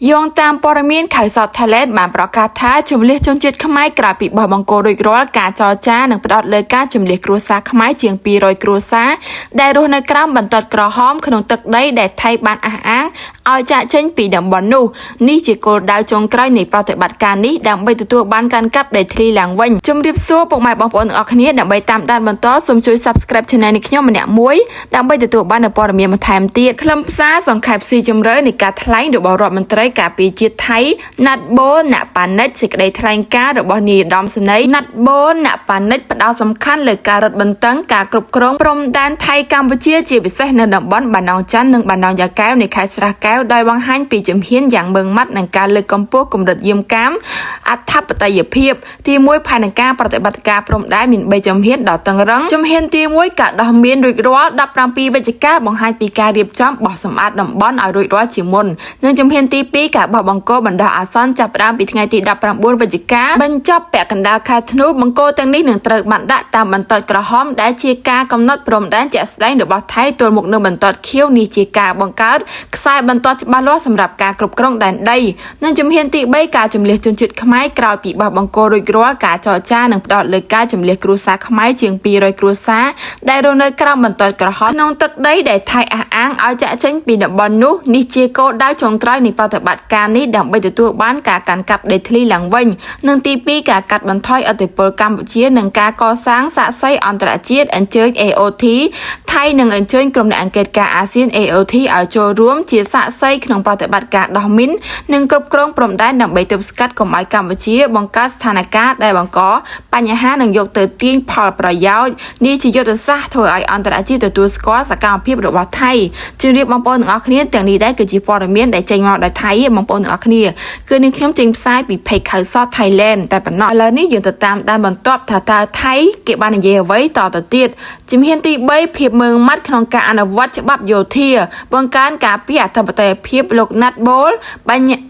យោងតាមព័ត៌មានខៅសតថៃឡែនបានប្រកាសថាជំលះជនជាតិខ្មែរក្រោយពីបោះបង្គោលរួចរាល់ការចរចានឹងផ្ដោតលើការជំលះគ្រួសារខ្មែរជាង200គ្រួសារដែលរស់នៅក្រោមបន្ទាត់ក្រហមក្នុងទឹកដីដែលថៃបានអះអាងឲ្យចាកចេញពីតំបន់នោះនេះជាគោលដៅចុងក្រោយនៃប្រតិបត្តិការនេះដើម្បីទទួលបានកាន់កាប់ដីធ្លីឡើងវិញជំរាបសួរពុកម៉ែបងប្អូនទាំងអស់គ្នាដើម្បីតាមដានបន្តសូមជួយ Subscribe Channel នេះខ្ញុំម្នាក់មួយដើម្បីទទួលបាននូវព័ត៌មានបន្ថែមទៀតខ្លឹមសារសង្ខេបស៊ីជម្រៅនៃការថ្លែងរបស់រដ្ឋមន្ត្រីការពារជាតិថៃណាត់បូណាក់ប៉ានិចសេចក្តីថ្លែងការណ៍របស់នាយឧត្តមសេនីយ៍ណាត់បូណាក់ប៉ានិចផ្ដោតសំខាន់លើការរឹតបន្តឹងការគ្រប់គ្រងព្រំដែនថៃកម្ពុជាជាពិសេសនៅតំបន់បាណងច័ន្ទនិងបាណងយ៉ាកែវនៃខេត្តស្រះកែវដោយបង្ហាញពីជំហានយ៉ាងម៉ឺងម៉ាត់និងការលើកកម្ពស់កម្រិតយាមកាមអធិបតេយ្យភាពទី1ផែនការប្រតិបត្តិការព្រំដែនមាន3ជំហានដ៏តឹងរឹងជំហានទី1ការដោះមានរួចរាល់17វិច្ឆិកាបង្ហាញពីការរៀបចំបោះសម្អាតតំបន់ឲ្យរួចរាល់ជាមុននិងជំហានទី2ការបោះបង្គោលបណ្ដោះអាសន្នចាប់ផ្ដើមពីថ្ងៃទី19វិច្ឆិកាបញ្ចប់ពាក់កណ្ដាលខែធ្នូបង្គោលទាំងនេះនឹងត្រូវបានដាក់តាមបន្ទាត់ក្រហមដែលជាការកំណត់ព្រំដែនជាក់ស្ដែងរបស់ថៃទល់មុខនឹងបន្ទាត់ខៀវនេះជាការបង្កើតខ្សែបន្ទាត់ច្បាស់លាស់សម្រាប់ការគ្រប់គ្រងដែនដីនិងជំហានទី3ការជំលះជនជាតិខ្មែរក្រោយពីបោះបង្គោលរួចរាល់ការចរចានឹងផ្ដោតលើការជំលះគ្រួសារខ្មែរជាង200គ្រួសារដែលរស់នៅក្រោមបន្ទាត់ក្រហមក្នុងទឹកដីដែលថៃអះអាងឲ្យចាក់ចេញពីតំបន់នោះនេះជាគោលដៅចុងក្រោយនៃប្រតិបត្តិការនេះដើម្បីទទួលបានការកាន់កាប់ដីធ្លីឡើងវិញនិងទី2ការកាត់បន្ថយឥទ្ធិពលកម្ពុជានិងការកសាងសាក្សីអន្តរជាតិអញ្ជើញ AOT ថៃនឹងអញ្ជើញក្រុមអ្នកអង្កេតការអាស៊ាន AOT ឲ្យចូលរួមជាសាក្សីក្នុងប្រតិបត្តិការដោះមីននិងគ្រប់គ្រងព្រំដែនដើម្បីទប់ស្កាត់កុំឲ្យកម្ពុជាបង្កើតស្ថានភាពដែលបង្កបញ្ហានិងយកទៅទាញផលប្រយោជន៍នេះជាយុទ្ធសាស្ត្រធ្វើឲ្យអន្តរជាតិទទួលស្គាល់សកម្មភាពរបស់ថៃជម្រាបបងប្អូនទាំងអស់គ្នាទាំងនេះដែរគឺជាព័ត៌មានដែលចេញមកដោយថៃបងប្អូនទាំងអស់គ្នាគឺនេះខ្ញុំចេញផ្សាយពី Page ខៅសត Thailand តែប៉ុណ្ណោះឥឡូវនេះយើងទៅតាមដានបន្ទាប់ថាតើថៃគេបាននិយាយអ្វីតទៅទៀតជំហានទី3ភាពម៉ឺងម៉ាត់ក្នុងការអនុវត្តច្បាប់យោធាបង្កើនការពារអធិបតេយ្យភាពលោកណាត់បូល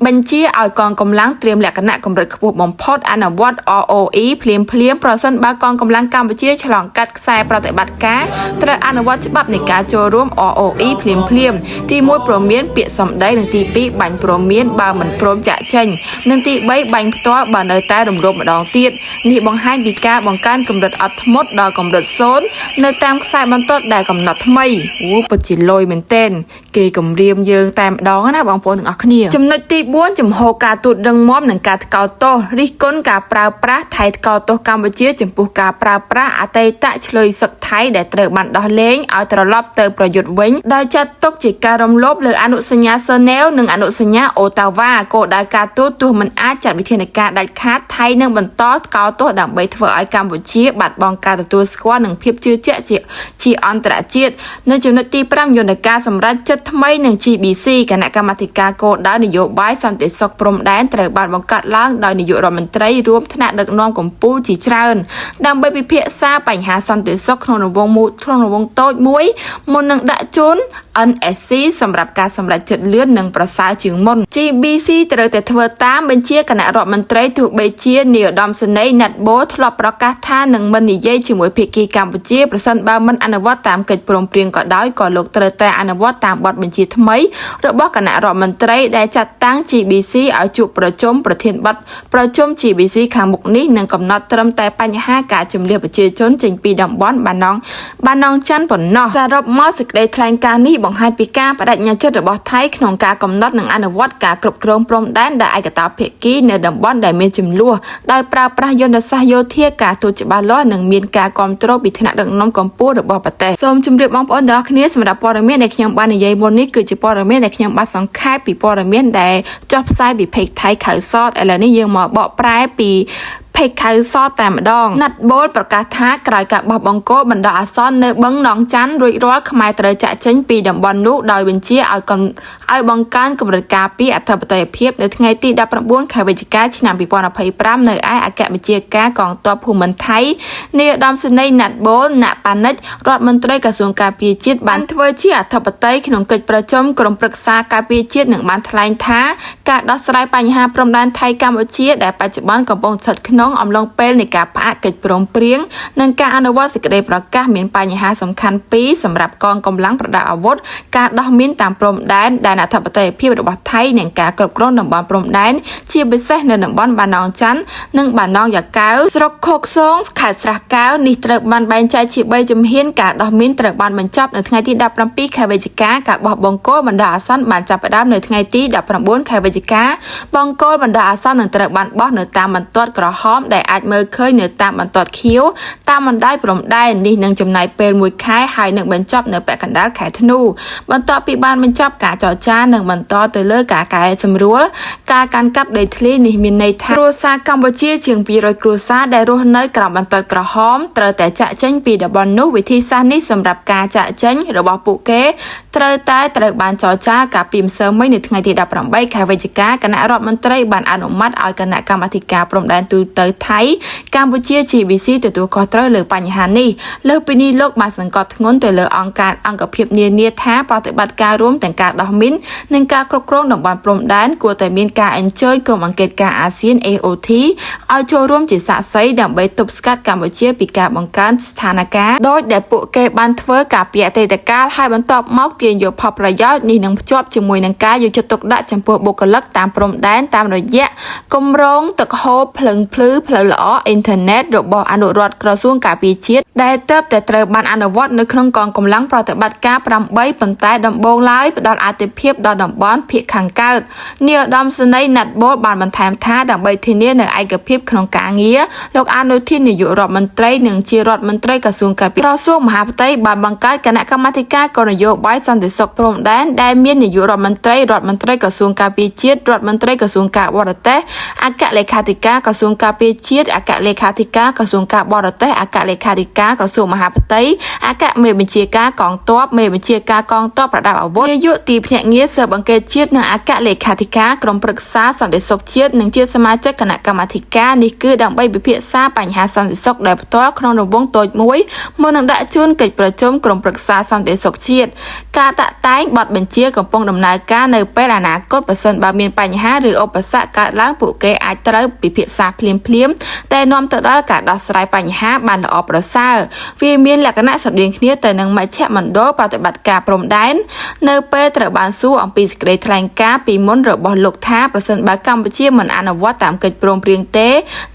បញ្ជាឲ្យកងកម្លាំងត្រៀមលក្ខណៈកម្រិតខ្ពស់បំផុតអនុវត្ត ROE ភ្លាមភ្លាមប្រសិនបើកងកម្លាំងកម្ពុជាឆ្លងកាត់ខ្សែប្រតិបត្តិការត្រូវអនុវត្តច្បាប់នៃការចូលរួម ROE ភ្លាមភ្លាមទី1ព្រមានពាក្យសម្ដីនិងទី2បាញ់ព្រមានបើមិនព្រមចាក់ចេញនិងទី3បាញ់ផ្ទាល់បើនៅតែរំលោភម្ដងទៀតនេះបង្ហាញពីការបង្កើនកម្រិតអត់ធ្មត់ដល់កម្រិត0នៅតាមខ្សែបន្ទាត់ដែលកំណត់ថ្មីអូពិតជាលយមែនទែនគេគម្រាមយើងតែម្ដងណាបងប្អូនទាំងអស់គ្នាចំណុចទី4ចំហការទូតរឹងមាំនិងការថ្កោលទោសរិះគន់ការប្រើប្រាស់ថៃថ្កោលទោសកម្ពុជាចំពោះការប្រើប្រាស់អតីតឆ្លើយសឹកថៃដែលត្រូវបានដោះលែងឲ្យត្រឡប់ទៅប្រយុទ្ធវិញដោយចាត់ទុកជាការរំលោភលើអនុសញ្ញាសឺណែវនិងអនុសញ្ញាអូតាវ៉ាគោលដៅការទូតទោះមិនអាចចាត់វិធានការដាច់ខាតថៃនឹងបន្តថ្កោលទោសដើម្បីធ្វើឲ្យកម្ពុជាបាត់បង់ការទទួលស្គាល់និងភាពជឿជាក់ជាអន្តរជាតិនៅចំណុចទី5យន្តការសម្រេចចិត្តថ្មីនឹង GBC គណៈកម្មាធិការគោលដៅនយោបាយសន្តិសុខព្រំដែនត្រូវបានបង្កើតឡើងដោយនាយករដ្ឋមន្ត្រីរួមថ្នាក់ដឹកនាំកម្ពុជាជាច្រើនដើម្បីពិភាក្សាបញ្ហាសន្តិសុខក្នុងរង្វង់មូលក្នុងរង្វង់តូចមួយមុននឹងដាក់ជូន NSC សម្រាប់ការសម្រេចចិត្តលឿននិងប្រសើរជាងមុន GBC ត្រូវតែធ្វើតាមបញ្ជាគណៈរដ្ឋមន្ត្រីទោះបីជានាយឧត្តមសេនីយ៍ណាត់បូធ្លាប់ប្រកាសថានឹងមិននិយាយជាមួយភាគីកម្ពុជាប្រសិនបើមិនអនុវត្តតាមកិច្ចព្រមព្រៀងក៏ដោយក៏លោកត្រូវតែអនុវត្តតាមបទបញ្ជាថ្មីរបស់គណៈរដ្ឋមន្ត្រីដែលចាត់តាំង GBC ឲ្យជួបប្រជុំប្រធានបទប្រជុំ GBC ខាងមុខនេះនឹងកំណត់ត្រឹមតែបញ្ហាការជំលះប្រជាជនចេញពីតំបន់បាណងច័ន្ទប៉ុណ្ណោះសរុបមកសេចក្តីថ្លែងការណ៍នេះបង្ហាញពីការបដិញ្ញាចិត្តរបស់ថៃក្នុងការកំណត់និងអនុវត្តការគ្រប់គ្រងព្រំដែនដោយឯកតោភាគីនៅតំបន់ដែលមានចំនួនដោយប្រើប្រាស់យន្តសាស្ត្រយោធាការទូតច្បាស់លាស់និងមានការគ្រប់គ្រងពីថ្នាក់ដឹកនាំកម្ពុជារបស់ប្រទេសសូមជម្រាបបងប្អូនទាំងអស់គ្នាសម្រាប់ព័ត៌មានដែលខ្ញុំបាននិយាយមុននេះគឺជាព័ត៌មានដែលខ្ញុំបានសង្ខេបពីព័ត៌មានដែលចុះផ្សាយពី Page ថៃខៅសតឥឡូវនេះយើងមកបកប្រែពី ភេកខៅសតតែម្ដងណាត់បូលប្រកាសថាក្រោយការបោះបង្គោលបណ្ដោះអាសន្ននៅបឹងណងច័ន្ទរួចរាល់ខ្មែរត្រូវចាក់ចេញពីតំបន់នោះដោយបញ្ជាឲ្យបង្កើនកម្រិតការពារអធិបតេយ្យភាពនៅថ្ងៃទី19ខែវិច្ឆិកាឆ្នាំ2025នៅឯអគ្គបញ្ជាការកងទ័ពភូមិន្ទថៃនាយឧត្តមសេនីយ៍ណាត់បូលណាក់ប៉ានិចរដ្ឋមន្ត្រីក្រសួងការពារជាតិបានធ្វើជាអធិបតីក្នុងកិច្ចប្រជុំក្រុមប្រឹក្សាការពារជាតិនិងបានថ្លែងថា ការដោះស្រាយបញ្ហាព្រំដែនថៃកម្ពុជាដែលបច្ចុប្បន្នកំពុងស្ថិតក្នុងអំឡុងពេលនៃការផ្អាកកិច្ចព្រមព្រៀងនិងការអនុវត្តសេចក្តីប្រកាសមានបញ្ហាសំខាន់ពីរសម្រាប់កងកម្លាំងប្រដាប់អាវុធការដោះមីនតាមព្រំដែនដែនអធិបតេយ្យភាពរបស់ថៃនិងការគ្រប់គ្រងតំបន់ព្រំដែនជាពិសេសនៅតំបន់បាណងច័ន្ទនិងបាណងយ៉ាកែវស្រុកខកសងខេត្តស្រះកែវនេះត្រូវបានបែងចែកជា3ជំហានការដោះមីនត្រូវបានបញ្ចប់នៅថ្ងៃទី17ខែវិច្ឆិកាការបោះបង្គោលបណ្ដោះអាសន្នបានចាប់ផ្ដើមនៅថ្ងៃទី19ខែវិច្ឆិកាបង្គោលបណ្ដោះអាសន្ននឹងត្រូវបានបោះនៅតាមបន្ទាត់ក្រហមដែលអាចមើលឃើញនៅតាមបន្ទាត់ខៀវតាមបណ្ដោយព្រំដែននេះនឹងចំណាយពេល1ខែហើយនឹងបញ្ចប់នៅពាក់កណ្ដាលខែធ្នូបន្ទាប់ពីបានបញ្ចប់ការចរចានឹងបន្តទៅលើការកែសម្រួលការកាន់កាប់ដីធ្លីនេះមានន័យថាគ្រួសារកម្ពុជាជាង200គ្រួសារដែលរស់នៅក្រោមបន្ទាត់ក្រហមត្រូវតែចាក់ចេញពីតំបន់នោះវិធីសាស្ត្រនេះសម្រាប់ការចាក់ចេញរបស់ពួកគេត្រូវតែត្រូវបានចរចាកាលពីម្សិលមិញនៅថ្ងៃទី18ខែវិច្ឆិកាគណៈរដ្ឋមន្ត្រីបានអនុម័តឲ្យគណៈកម្មាធិការព្រំដែនទូទៅថៃកម្ពុជា GBC ទទួលខុសត្រូវលើបញ្ហានេះលើសពីនេះលោកបានសង្កត់ធ្ងន់ទៅលើអង្គការអង្គភាពនានាថាប្រតិបត្តិការរួមទាំងការដោះមីននិងការគ្រប់គ្រងតំបន់ព្រំដែនគួរតែមានការអញ្ជើញក្រុមអង្កេតការអាស៊ាន AOT ឲ្យចូលរួមជាសាក្សីដើម្បីទប់ស្កាត់កម្ពុជាពីការបង្កើនស្ថានភាពដោយដែលពួកគេបានធ្វើការពីអតីតកាលហើយបន្ទាប់មកទាញយកផលប្រយោជន៍នេះនឹងភ្ជាប់ជាមួយនឹងការយកចិត្តទុកដាក់ចំពោះបុគ្គលិកតាមព្រំដែនតាមរយៈគម្រោងទឹកហូបភ្លើងភ្លឺផ្លូវល្អអ៊ីនធឺណិតរបស់អនុរដ្ឋក្រសួងការពារជាតិដែលទើបតែត្រូវបានអនុវត្តនៅក្នុងកងកម្លាំងប្រតិបត្តិការ8ប៉ុន្តែដំបូងឡើយផ្ដល់អាទិភាពដល់តំបន់ភាគខាងកើតនាយឧត្តមសេនីយ៍ណាត់បូលបានបន្ថែមថាដើម្បីធានានូវឯកភាពក្នុងការងារលោកអនុធាននាយករដ្ឋមន្ត្រីនិងជារដ្ឋមន្ត្រីក្រសួងការពារក្រសួងមហាផ្ទៃបានបង្កើតគណៈកម្មាធិការគោលនយោបាយសន្តិសុខព្រំដែនដែលមាននាយករដ្ឋមន្ត្រីរដ្ឋមន្ត្រីក្រសួងការពារជាតិរដ្ឋមន្ត្រីក្រសួងការបរទេសអគ្គលេខាធិការក្រសួងការពារជាតិអគ្គលេខាធិការក្រសួងការបរទេសអគ្គលេខាធិការក្រសួងមហាផ្ទៃអគ្គមេបញ្ជាការកងទ័ពមេបញ្ជាការកងទ័ពប្រដាប់អាវុធនាយកទីភ្នាក់ងារស៊ើបអង្កេតជាតិនិងអគ្គលេខាធិការក្រុមប្រឹក្សាសន្តិសុខជាតិនិងជាសមាជិកគណៈកម្មាធិការនេះគឺដើម្បីពិភាក្សាបញ្ហាសន្តិសុខដោយផ្ទាល់ក្នុងរង្វង់តូចមួយមុននឹងដាក់ជូនកិច្ចប្រជុំក្រុមប្រឹក្សាសន្តិសុខជាតិការតាក់តែងបទបញ្ជាកំពុងដំណើរការនៅពេលអនាគតប្រសិនបើមានបញ្ហាឬឧបសគ្គកើតឡើងពួកគេអាចត្រូវពិភាក្សាភ្លាមៗតែនាំទៅដល់ការដោះស្រាយបញ្ហាបានល្អប្រសើរវាមានលក្ខណៈស្រដៀងគ្នាទៅនឹងមជ្ឈមណ្ឌលប្រតិបត្តិការព្រំដែននៅពេលត្រូវបានសួរអំពីសេចក្តីថ្លែងការណ៍ពីមុនរបស់លោកថាប្រសិនបើកម្ពុជាមិនអនុវត្តតាមកិច្ចព្រមព្រៀងទេ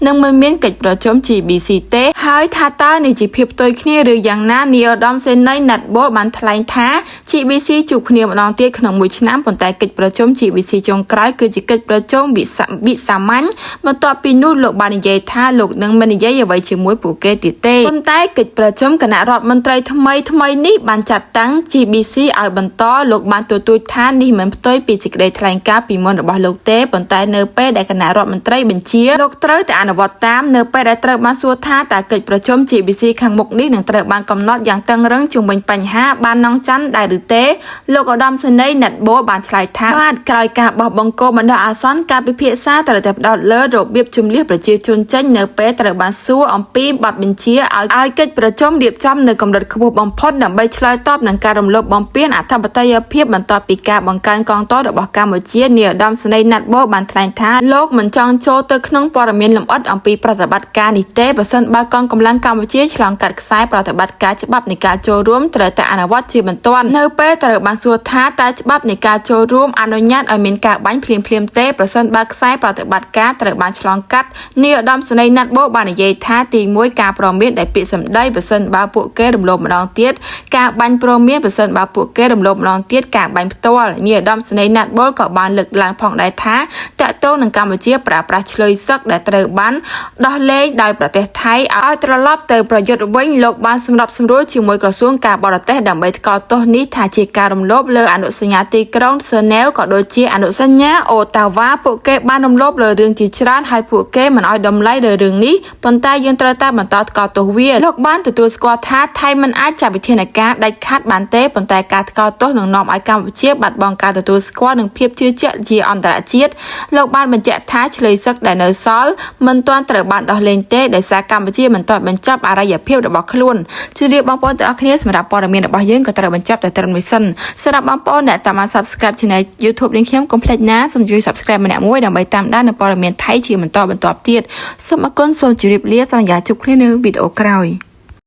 នឹងមិនមានកិច្ចប្រជុំ GBC ទេហើយថាតើនេះជាភាពផ្ទុយគ្នាឬយ៉ាងណានាយឧត្តមសេនីយ៍ណាត់បូលបានថ្លែងថា GBC ជួបគ្នាម្ដងទៀតក្នុងមួយឆ្នាំប៉ុន្តែកិច្ចប្រជុំ GBC ចុងក្រោយគឺជាកិច្ចប្រជុំវិសាមញ្ញបន្ទាប់ពីនោះលោកបាននិយាយថាលោកនឹងមិននិយាយអ្វីជាមួយពួកគេទៀតទេប៉ុន្តែកិច្ចប្រជុំគណៈរដ្ឋមន្ត្រីថ្មីថ្មីនេះបានចាត់តាំង GBC ឲ្យបន្តលោកបានទទូចថានេះមិនផ្ទុយពីសេចក្តីថ្លែងការណ៍ពីមុនរបស់លោកទេប៉ុន្តែនៅពេលដែលគណៈរដ្ឋមន្ត្រីបញ្ជាលោកត្រូវតែអនុវត្តតាមនៅពេលដែលត្រូវបានសួរថាតើកិច្ចប្រជុំ GBC ខាងមុខនេះនឹងត្រូវបានកំណត់យ៉ាងតឹងរឹងជុំវិញបញ្ហាបាននងច័ន្ទដែរឬទេលោកឧត្តមសេនីយ៍ណាត់បូបានឆ្លើយថាបាទក្រោយការបោះបង្គោលបណ្ដោះអាសន្នការពិភាក្សាត្រូវតែផ្ដោតលើរបៀបជំលះប្រជាជនចេញនៅពេលត្រូវបានសួរអំពីបទបញ្ជាឲ្យកិច្ចប្រជុំរៀបចំនៅកម្រិតខ្ពស់បំផុតដើម្បីឆ្លើយតបនឹងការរំលោភបំពានអធិបតេយ្យភាពបន្ទាប់ពីការបង្កើនកងទ័ពរបស់កម្ពុជានាយឧត្តមសេនីយ៍ណាត់បូបានថ្លែងថាលោកមិនចង់ចូលទៅក្នុងព័ត៌មានលម្អិតអំពីប្រតិបត្តិការនេះទេប្រសិនបើកងកម្លាំងកម្ពុជាឆ្លងកាត់ខ្សែប្រតិបត្តិការច្បាប់នៃការចូលរួមត្រូវតែអនុវត្តជាបន្ទាន់នៅពេលត្រូវបានសួរថាតើច្បាប់នៃការចូលរួមអនុញ្ញាតឲ្យមានការបាញ់ភ្លាមៗទេប្រសិនបើខ្សែប្រតិបត្តិការត្រូវបានឆ្លងកាត់នាយឧត្តមសេនីយ៍ណាត់បូបាននិយាយថាទី1ការព្រមានដោយពាក្យសម្ដីប្រសិនបើពួកគេរំលោភម្ដងទៀតការបាញ់ព្រមានប្រសិនបើពួកគេរំលោភម្ដងទៀតការបាញ់ផ្ទាល់នាយឧត្តមសេនីយ៍ណាត់បូក៏បានលើកឡើងផងដែរថាតកតងនឹងកម្ពុជាប្រើប្រាស់ឆ្លើយសឹកដែលត្រូវបានដោះលែងដោយប្រទេសថៃឲ្យត្រឡប់ទៅប្រយុទ្ធវិញលោកបានសម្របសម្រួលជាមួយក្រសួងការបរទេសដើម្បីថ្កោលទោសនេះថាជាការរំលោភលើអនុសញ្ញាទីក្រុងសឺណែវក៏ដូចជាអនុសញ្ញាអូតាវ៉ាពួកគេបានរំលោភលើរឿងជាច្រើនហើយពួកគេមិនឲ្យតម្លៃលើរឿងនេះប៉ុន្តែយើងត្រូវតែបន្តថ្កោលទោសវាលោកបានទទួលស្គាល់ថាថៃមិនអាចចាត់វិធានការដាច់ខាតបានទេប៉ុន្តែការថ្កោលទោសនឹងនាំឲ្យកម្ពុជាបាត់បង់ការទទួលស្គាល់និងភាពជឿជាក់ជាអន្តរជាតិលោក បានបញ្ជាក់ថាឈ្លើយសឹកដែលនៅសល់មិនទាន់ត្រូវបានដោះលែងទេដោយសារកម្ពុជាមិនទាន់បញ្ចប់អរិយាភាពរបស់ខ្លួនជម្រាបបងប្អូនទាំងអស់គ្នាសម្រាប់ព័ត៌មានរបស់យើងក៏ត្រូវបញ្ចប់តែត្រឹមនេះសិនសម្រាប់បងប្អូនដែលតាមបាន Subscribe Channel YouTube នាងខ្ញុំកុំភ្លេចណាសូមជួយ Subscribe ម្នាក់មួយដើម្បីតាមដាននូវព័ត៌មានថៃជាបន្តបន្ទាប់ទៀតសូមអរគុណសូមជម្រាបលាសន្យាជួបគ្នានៅវីដេអូក្រោយ។